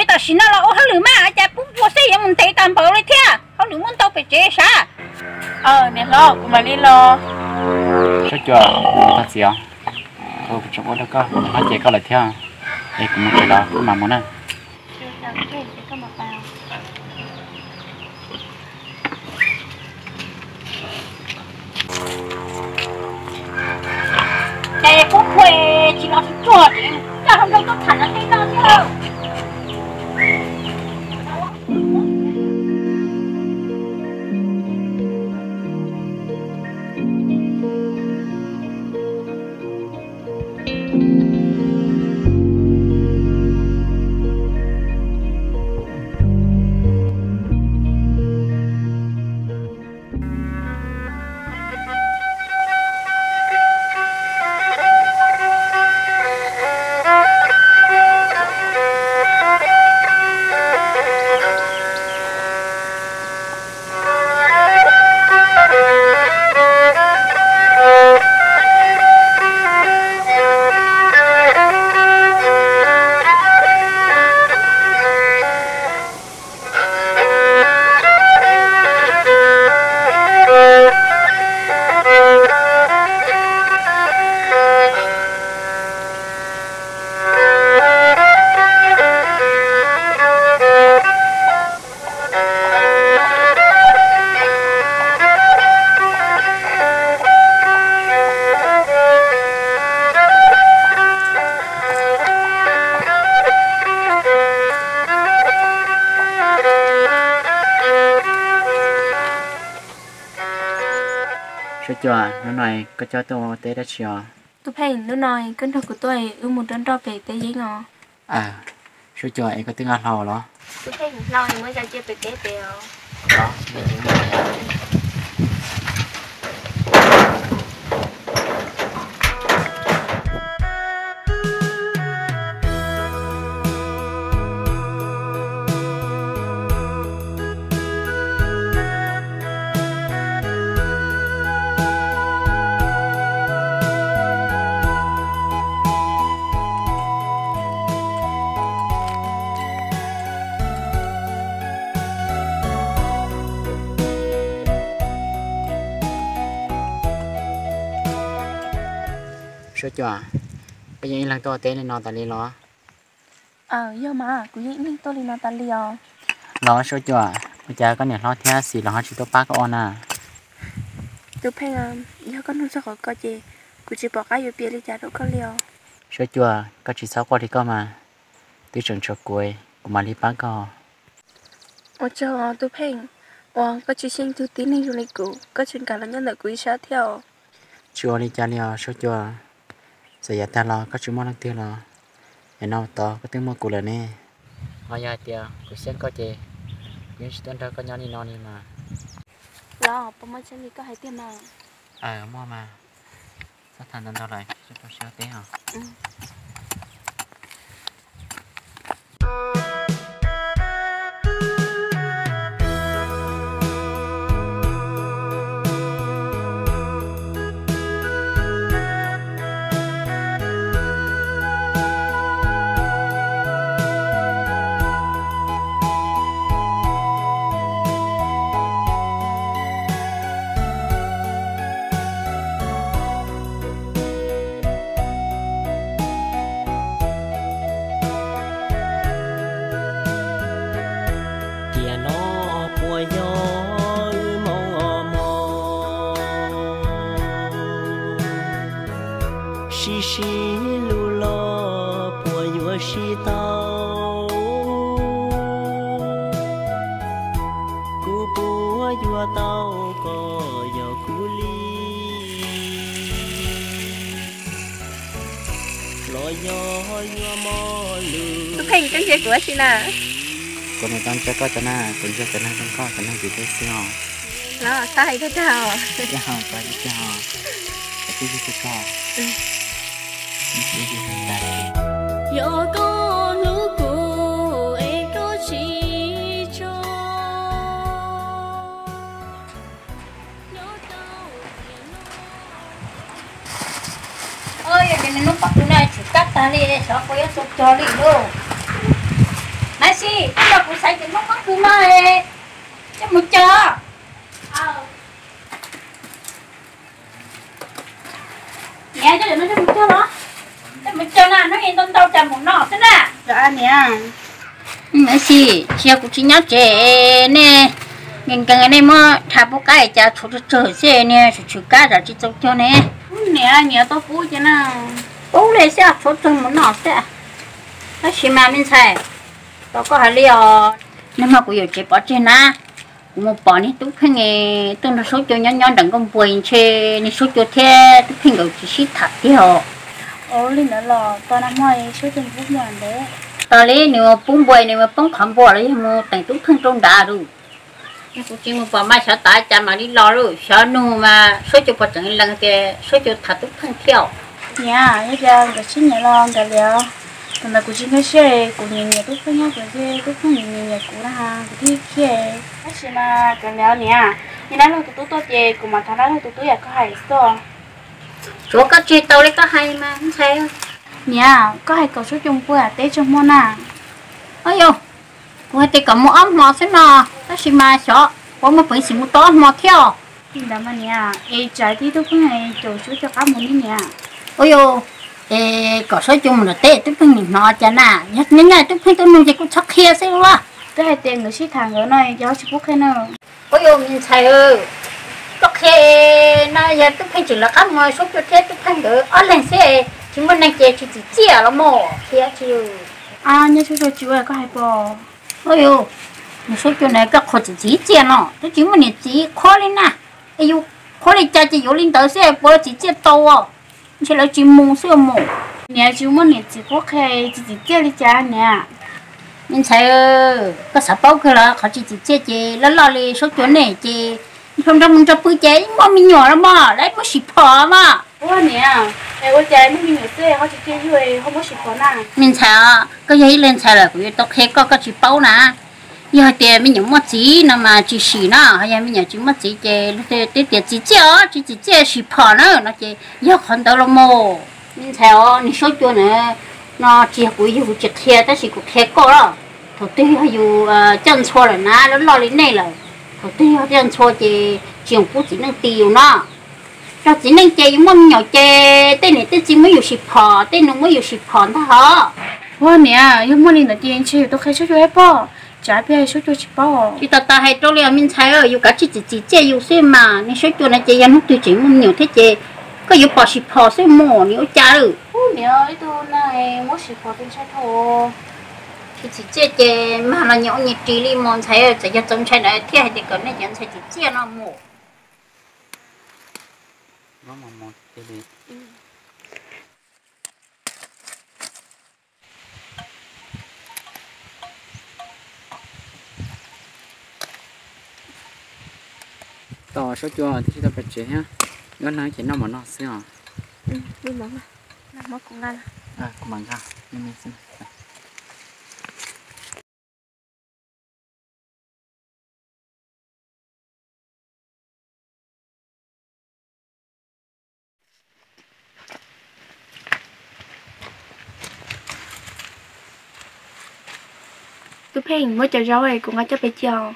Tam sim no los ua hauj lwm mas, cas pub pua xwb yuav mus ntev tas npaum li thiab, hauj lwm muaj ntau pem tsev sav. Niam hlob, kuv mam li los. Suab Cua, tag txiv os, kuv tseem ua rau koj, niam hlob ces koj lawm thiab, es kuv mus tsev los kuv mam mus na. Ces kuv phuaj tsis los tsis tsuag, coj hluas nraug tuaj tham no tej no thiab. Suab Cua, hnub no koj coj tuaj ua teb dab tsi os? Tub Pheej, hnub no koj nrog kuv tuaj wb mus nroj nroj pem teb yeeb os. Suab Cua, es koj twb nqa hlau los? Tub Pheej, hlau muab cia pem teb pem os. Suab Cua, koj yeej ib leeg tuaj teb li no tas li los? Aws, yog mas, kuv yeej ib leeg tuaj li no tas li os. Los Suab Cua, ua cas koj niam hlob thiab Xis los ho tsis tuaj pab koj ua na? Tub Pheej, yog koj nug txog qhov ko ces kuv tsis pom qab yuav piav li cas rau koj li os. Suab Cua, koj tsis txhob quaj li koj mas, twb tseem tshuav kuv, kuv mam li pab koj. Ua tsaug Tub Pheej, uas koj tsis xyeej tug tib neeg zoo li kuv, koj tseem kam los nyob ntawm kuv ib sab thiab os. Tsis ua li cas li os Suab Cua, txawm yav tag los koj tsis muaj leej twg los, yav no tod koj twb muaj kuv lawm ne. Ho yog hais tias kuv xyeej koj ces kuv yeej tsis tuaj nrog koj nyob li no li mas. Los puas muaj tseeb li koj hais tiag mas? Aws, muaj mas. Txhob tham ntau ntau lawm, tau siab teb os. Tiam no puas yog wb moo os mog, sib sib lug los puas yuav sib tau, kuv puas yuav tau koj yog kuv li. Los yog yuav mog lug. Tub Pheej, koj ntsia kuv ua si na? Kuv niam tau ntsia koj cov na, kuv ntsia cov neeg zoo nkauj, cov neeg tim teb xwb os. Los txhob hais tag tag os. Tsis tag os, tsis tag os. Kuv twb yug tsis tag. Yog koj hlub kuv es koj tsis tso. Yog tias nws hnub pob tsuas no tsum kab tag li, xyov puas yuav tau cog li lauj. Maiv Tsis, koj los kuv xaiv cov nplooj pob kws no, coj mus cog. Niam, coj cov no coj mus cog los? Coj mus cog na, hnub ib ntau ntau cas mus noj xwb na. Niam, tsis yog kuv tsis nyob tsev, nej nkees nkees nej muab tha pub qab cas tshuav tsawg tsawg xwb, niag tshwm tshwm kab tsam tsis txaus cog ne. Niam, niam tau pub ces na. Pub li xwb, tshuav tsawg mus noj xwb. Tab sis mas me ntxhais, tau koj hais li os, nag hmo kuv yuav tsev pov tseg na, kuv mus pom niag Tub Pheej tuaj nrog Suab Cua nyob nyob nram nkuaj npua, ntshe niag Suab Cua thiab Tub Pheej nkawd tsis sib tham tiag os. Ua li ntawd los tau nag hmo Suab Cua pub npua ntev. Tau li nws pub npua, nws poob qhov npua los yog mus teem Tub Pheej rau nrad lawm. Kuv tsis mus pom mas xyov tas cas mam li los lawm, xyov nug mas Suab Cua puas tseem lees tias Suab Cua tham Tub Pheej thiab. Niam, yog tias nkawd sib nyiam los nkawd liam, thaum ntawd kuv tsis nkag siab, kuv nyiam nyiam Tub Pheej thiab kuv thiaj, Tub Pheej nyiam nyiam kuv na, kuv thiaj khiav. Tab sis mas kawm ntawv niam, yog dab laug tus tub tuaj ces kuv mam tham dab laug tus tub yam koj hais xwb. Tsuav koj tseg tau li koj hais mas ntshai. Niam, koj hais kom Suab Cua mus pw teb tsawg hmo na? Au yau, kuv hais tias kom mus ob hmo xwb no, tab sis mas xyov puas muaj peev xwm mus tau ob hmo thiab. Li ntawd mas niam, es tsam tib Tub Pheej caum Suab Cua qab mus ne niam. Au yau, es kom Suab Cua mus nram teb Tub Pheej nim hnov cas na, yog nyob nyob Tub Pheej tuaj nug ces kuj txhob qhia xwb los. Twb hais tias nkawd sib tham nkawd no ces ho tsis pub qhia na. Au yau me ntxhais, koj qhia no yog Tub Pheej tseem lawv qab mus, Suab Cua thiab Tub Pheej nkawd ob leeg xwb, tsis muaj neeg ces tsis txim txiaj los mas qhia tsis. Nyob Suab Cua tsis ua koj hais pom. Au yau, nws Suab Cua na koj qhuas txim txiaj no twb tsis muaj niam txiv qhuab li na, es yus qhuab li cas ces yuav li ntawd xwb puas txim txiaj tau os. Ntshe lawv tsis mus xwb mus. Niam tsis muaj niam txiv qhuab qhia tsis txim txiaj li cas niam. Me ntxhais, koj xav paub kawg los qhov tsis txim txiaj ces loj loj li Suab Cua nej ces nrog mus nrog pw ces muaj me nyuam los mas lawv muab sim phom mas. Ua niam, es ua cas muaj me nyuam xwb ho tsis cia yug ho muab sim phom na? Me ntxhais, koj yog ib leeg ntxhais lawm kuv yuav tau qhia koj, koj tsis paub na. Yog hais tias me nyuam muaj txiv no mas tsis sim no, ho yog me nyuam tsis muaj txiv ces twb tias txim txiaj os, tsis txim txiaj sim phom na no ces yog qhov ntawd los mas. Me ntxhais os, nws Suab Cua na, no tsis yog kuv yug kuv tsis qhia tab sis kuv qhia koj los. Thaum twg yog yus coj ntxhua lawm na, loj loj li nej lawm, thaum twg yog coj ntxhua ces tsis yoom pub txiv neej ti yus no. Raug txiv neej ces yus muaj me nyuam ces tej niam tej txiv muab yus sim phom, tej nus muab yus sim phom ntag hos. Ua niam, yog muaj li ntawd ces ntshe yus tau qhia Suab Cua thiab pom, tsam peb Suab Cua tsis paub. Tsis tas tas hais rau li os me ntxhais, yus kav tsij txim txiaj yus xwb mas, nws Suab Cua na ces yog hnub twg tseem muaj me nyuam thiab ces koj yuav pom sim phom xwb mas nws ua cas lawm. Ua niam, ib tug neeg muab sim phom ntshai dhau. Tsis txim txiaj ces mag los nyias ua nyias ris li mas ntxhais, txawm yog txaus ntshai ntawd thiaj hais tias kom nej cov ntxhais txim txiaj no mas. Tau Suab Cua, twb tsis tau pem tsev thiab, nyob no ces noj mov no xwb os. Kuv mam nqa. Tub Pheej, muab cov zaub kuv nqa coj pem cia os.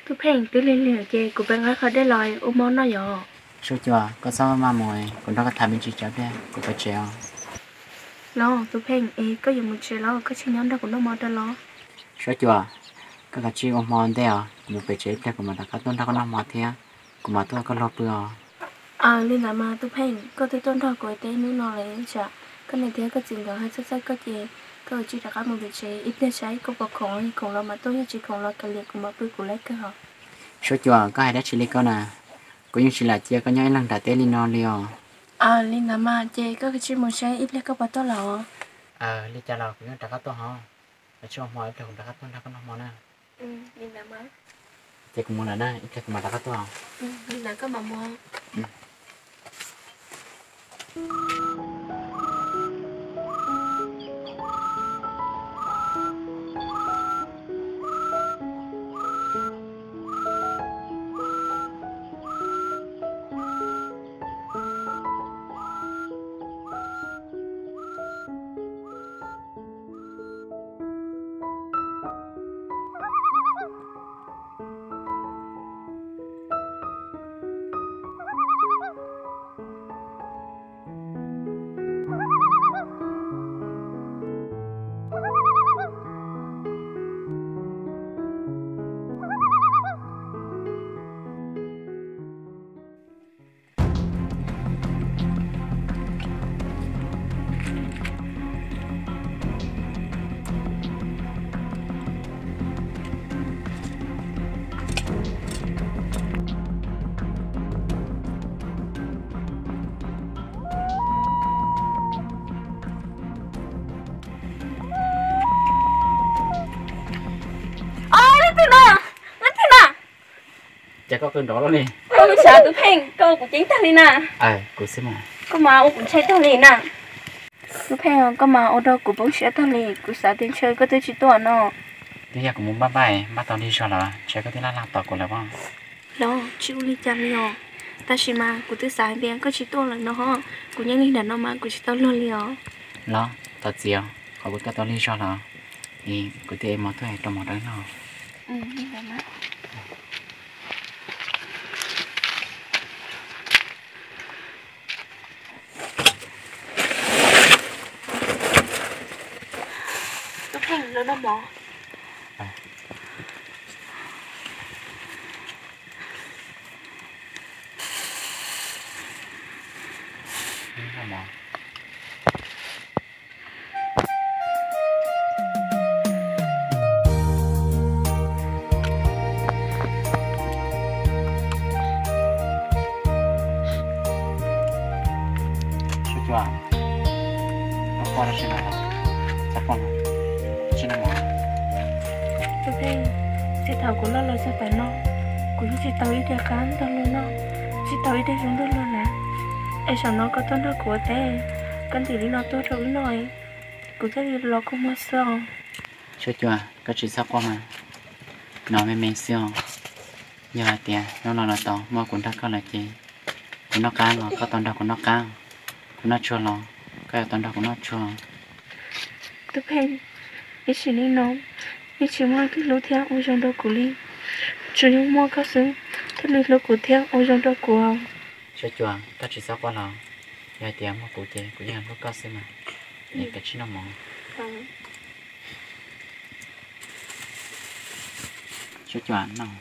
Tub Pheej, twb lig lig ces kuv peb nqa qhov dej los ua hmo noj yom. Suab Cua, koj txhob maj mus, kuv nrog koj tham me ntsis tsam pliag kuv pem tsev os. Los Tub Pheej, es koj yuav mus tsev los koj tsis nyob nrog kuv noj hmo rau los? Suab Cua, koj kav tsij ua hmo ntej os, kuv mus pem tsev ib pliag kuv mam rov qab tuaj nrog koj noj hmo thiab, kuv mam tuaj koj luag pw os. Aws, li ntawd mas Tub Pheej, koj twb tuaj nrog kuv ua teb hnub no lawm, tsam koj niam thiab koj txiv nkawd hais txhawj txhawj koj ces koj kav tsij rov qab mus pem tsev ib pliag saib koj puas khoom, yog khoom los mas tuaj, yog tsis khoom los kav liam kuv mam pw kuv lawv kawg os. Suab Cua, koj hais dab tsi li koj na? Kuv yeej tsis lam cia koj nyob ib leeg nram teb li no li os. Aws, li ntawd mas ces koj kav tsij mus saib ib pliag koj puas tuaj los. Aws, li cas los kuv yeej rov qab tuaj hos. Kav tsij ua hmo ib pliag kuv rov qab tuaj nrog koj noj hmo na. Ces kuv mus lawm na, ib pliag kuv mam rov qab tuaj. Koj qw nrov li. Koj xav Tub Pheej, koj ua kuv ceeb tag li na. Kuv xwb mas. Koj mas ua kuv ntshai tag li na. Tub Pheej, koj mas ua rau kuv poob siab tag li, kuv xav tias ntshe koj twb tsis tuaj no. Twb yog kuv mus npaj npaj, npaj tau lig zog lawm, ntshe koj twb laj laj tos kuv lawm os. Los tsis ua li cas li os, tab sis mas kuv twb xav hais tias koj tsis tuaj lawm no, kuv nyob li ntawm no mas kuv tsis tau luag li os. Los thov txim os, qhov kuv tuaj tau lig zog lawm, es kuv thiaj ev mov tuaj rau mov rau noj. Tub Pheej, los noj mov. Suab Cua, koj quaj ua si na, txhob quaj, tsis noj mov. Tub Pheej, txij thaum kuv loj los txog tav no, kuv yeej tsis tau ib daig qab nrog luag noj, tsis tau ib daig zoo nrog luag hnav. Es zaum no koj tuaj nrog kuv ua teb, koj ntim li no tuaj rau wb noj, kuv thiaj li los kua muag xwb os. Suab Cua, koj tsis txhob quaj mas, no me me xwb os. Yog hais tias hnub no lawm tau muaj kuv nrog koj lawm ces kuv noj qab los koj tau nrog kuv noj qab, kuv noj tshuaj los koj yuav tau nrog kuv noj tshuaj. Tub Pheej, ib sim neej no yeej tsis muaj leej twg hlub thiab ua zoo rau kuv li, tsuas yog muaj koj xwb thiaj li hlub kuv thiab ua zoo rau kuv. Suab Cua, koj tsis txhob quaj los, yog hais tias muaj kuv ces kuv yeej hlub koj xwb mas. Es kav tsij noj mov. Suab Cua, noj.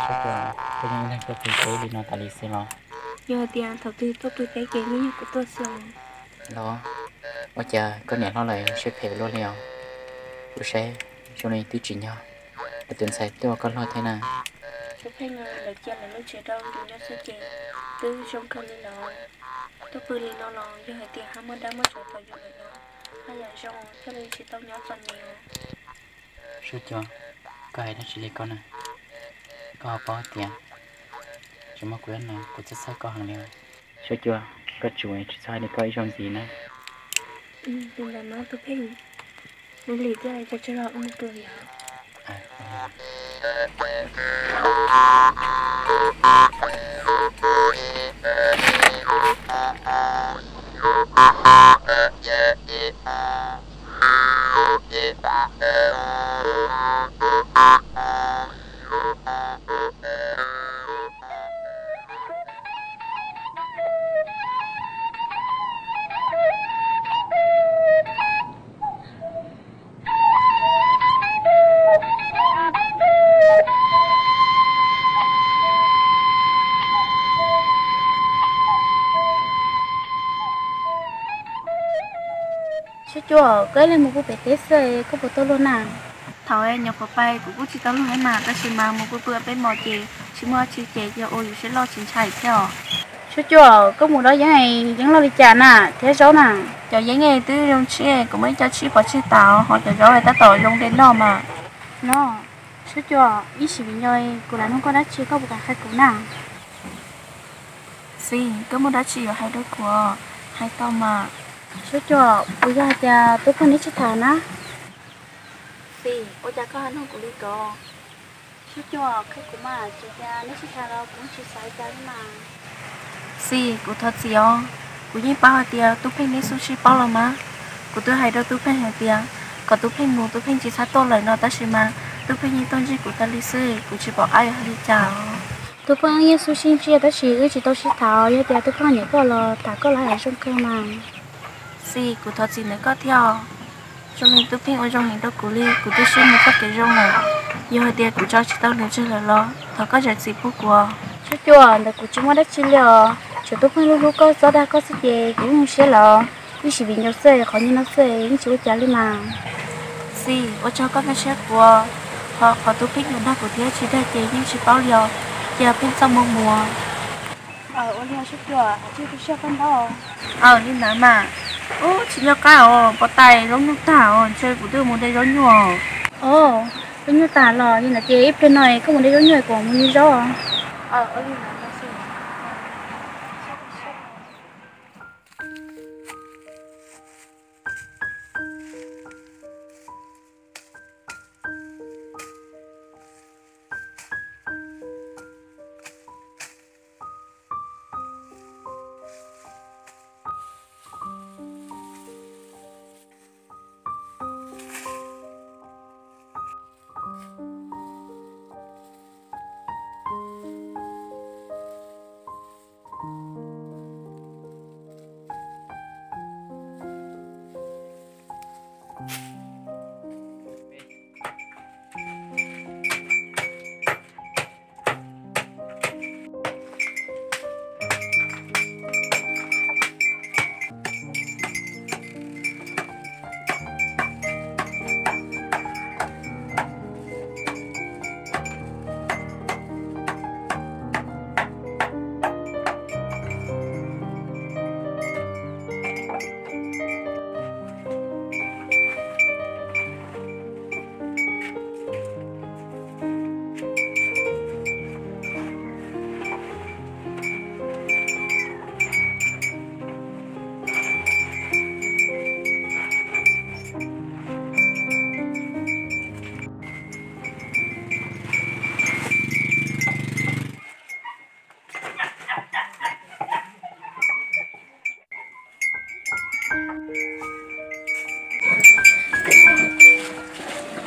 Suab Cua, koj yeej ib leeg tuaj pw teb li no tas li xwb los? Yog hais tias thaum twg tuaj pw teb ces yeej yog kuv tuaj xwb. Los, ua cas koj niam hlob lawv siab phem luaj li os? Kuv saib zoo li twb tsim nyog lawv tus ntxhais tuaj ua koj hlob thiab na. Tub Pheej, lawv cia lawv lub tsev rau yus nyob xwb ces twb zoo kawg li lawm. Tuaj pw li no los yog hais tias haj muaj dab muaj tsov tos yus lawm los haj yam zoo thiaj li tsis tau nyob txom nyem. Suab Cua, koj hais dab tsi li koj na? Koj ho paub tias tsis muaj kuv nyob no kuv txhawj txhawj koj heev li. Suab Cua, koj tsuas tsis txhob hais li koj ib zaug ntxiv na. Li ntawd mas Tub Pheej, ua li thiaj li tso tseg los ua pw yom. Suab Cua, koj ib leeg mus pw pem teb xwb, koj puas tau luag na? Thaum nyuam qhuav pais kuv kuj tsis tau luag thiab mas, tab sis mas mus pw pw peb hmos ces tsis muaj dab tsi ces yog ua yus siab loj tsis ntshai thiab os. Suab Cua, koj mus dob yeeb, yeeb loj li cas na thiab zaub na? Cov yeeb twb zoo tshiab, kuv muab ib co tshiab pov tseg tas, ho cov zaub tab tom zoo de noj mas. No, Suab Cua, ib sim viv ncaus kuv lam nug koj dab tsi koj puas kam qhia kuv na? Xis, koj muaj dab tsi yuav hais rau kuv, hais tau mas. Suab Cua, puas yog hais tias Tub Pheej neb sib tham na? Xis, ua cas koj ho nug kuv li ko? Suab Cua, qhia kuv mas, tsis tias neb sib tham los kuv tsis xav li cas li mas. Xis, kuv thov txim os, kuv yeej paub hais tias Tub Pheej neb xub sib paub los mas. Kuv twb hais rau Tub Pheej hais tias kom Tub Pheej mus, Tub Pheej tsis txhob tuaj lawm no, tab sis mas Tub Pheej yeej tuaj ntsib kuv tas li xwb, kuv tsis pom qab yuav hais li cas os. Tub Pheej yeej xub sib ntsib tab sis wb tsis tau sib tham, yog tias Tub Pheej nyiam koj los tham koj los haj zoo kawg mas. Xis, kuv thov txim ntawm koj thiab os. Zoo li Tub Pheej ua zoo heev rau kuv li, kuv twb sib mus txoj kev zoo lawm. Yog hais tias kuv tso tsis tau nws tseg lawm los thov koj zam txim pub kuv. Suab Cua, ntawm kuv tsis muaj dab tsi li os, tsuas Tub Pheej hlub hlub koj txhob dag koj xwb ces kuv yeej zoo siab lawm. Ib sim viv ncaus xwb, qhov ntawm no xwb yeej tsis ua cas li mas. Xis, ua tsaug koj nkag siab kuv. Qhov, qhov tus pheej yuav nrog kuv thiab tsis dag ces yeej tsis paub li os, ces pheej txaj muag mus. Aw, li ntawd mas. Ub, tsis nco qab os, pov tais zaub nyuj tag os, ntshe kuv twb mus de zaub nyuj. Os, zaub nyuj tag los li ntawd ces ib pliag no koj mus de zaub nyuj kuv mus de zaub.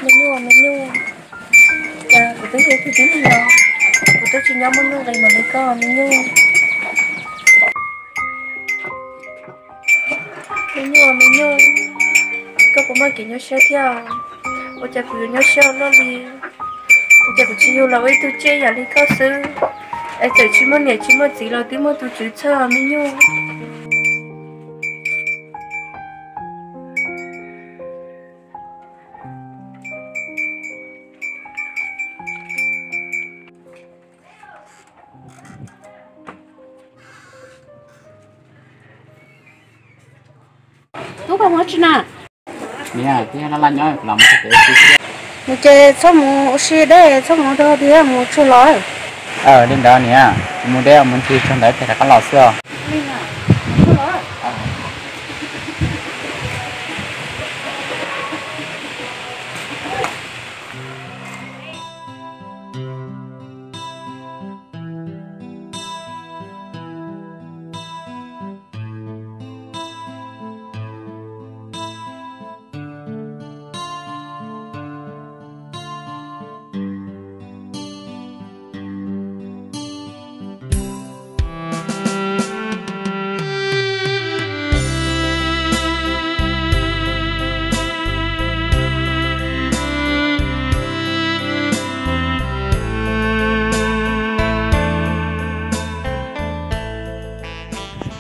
Me nyuj, me nyuj, cas kuv twb yog tus tib neeg los kuv twb tsis nyob muaj nuj nqis npaum li koj me nyuj. Me nyuj, me nyuj, koj puas muaj kev nyuaj siab thiab? Ua cas kuv yuav nyuaj siab luaj li? Ua cas kuv tsis yug los ua ib tug tsiaj yam li koj xwb, es txawm tsis muaj niam tsis muaj txiv los twb muaj tus tswv txhawj me nyuj. Tub, koj mus tsi na? Mus ces txhob mus ua si deb, txhob mus rau tias mus tsuag los. Li ntawd niam, mus deb mus ncig tsuag ntawd ces rov qab los xwb os.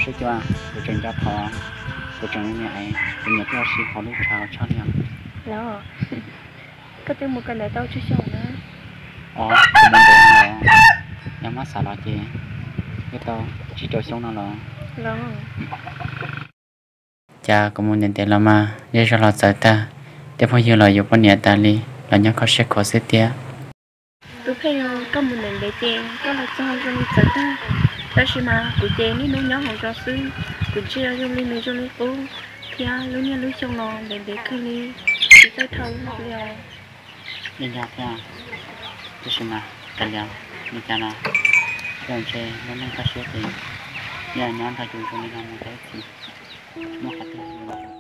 Sib cua, kuv tseem nco qhov kuv tseem ua niam es kuv niam tuaj ua si hauv lub tshav tshaj li os. Los, koj twb mus kawm ntawv tau tsawg xyoo na? Os, kuv mus ntawm no, yog muab xav los ces twb tau tsib rau xyoo no los. Los, cas kuv mus ntev ntev los mas zej zog los txawv tag, tej phooj ywg los yuav poj niam tas li, los nyob kho siab khuav xwb thiab. Tus pheej, koj mus ntev ntev ces koj los txog zoo li txawv tag, tab sis mas kuv ces niaj hnub nyob hauv zos xwb, kuv ntsia zoo li nws zoo li qub, thiab lub niaj lub xyoo los ntev ntev kawg li, tsis txawj dhau li os. Yeej yog thiab, tab sis mas kav liam, li cas los thiaj ntshe lub neej koj siab ces yeej nyob nrog yus zoo li no mus tau ib txhis, tsis muaj qhov twg.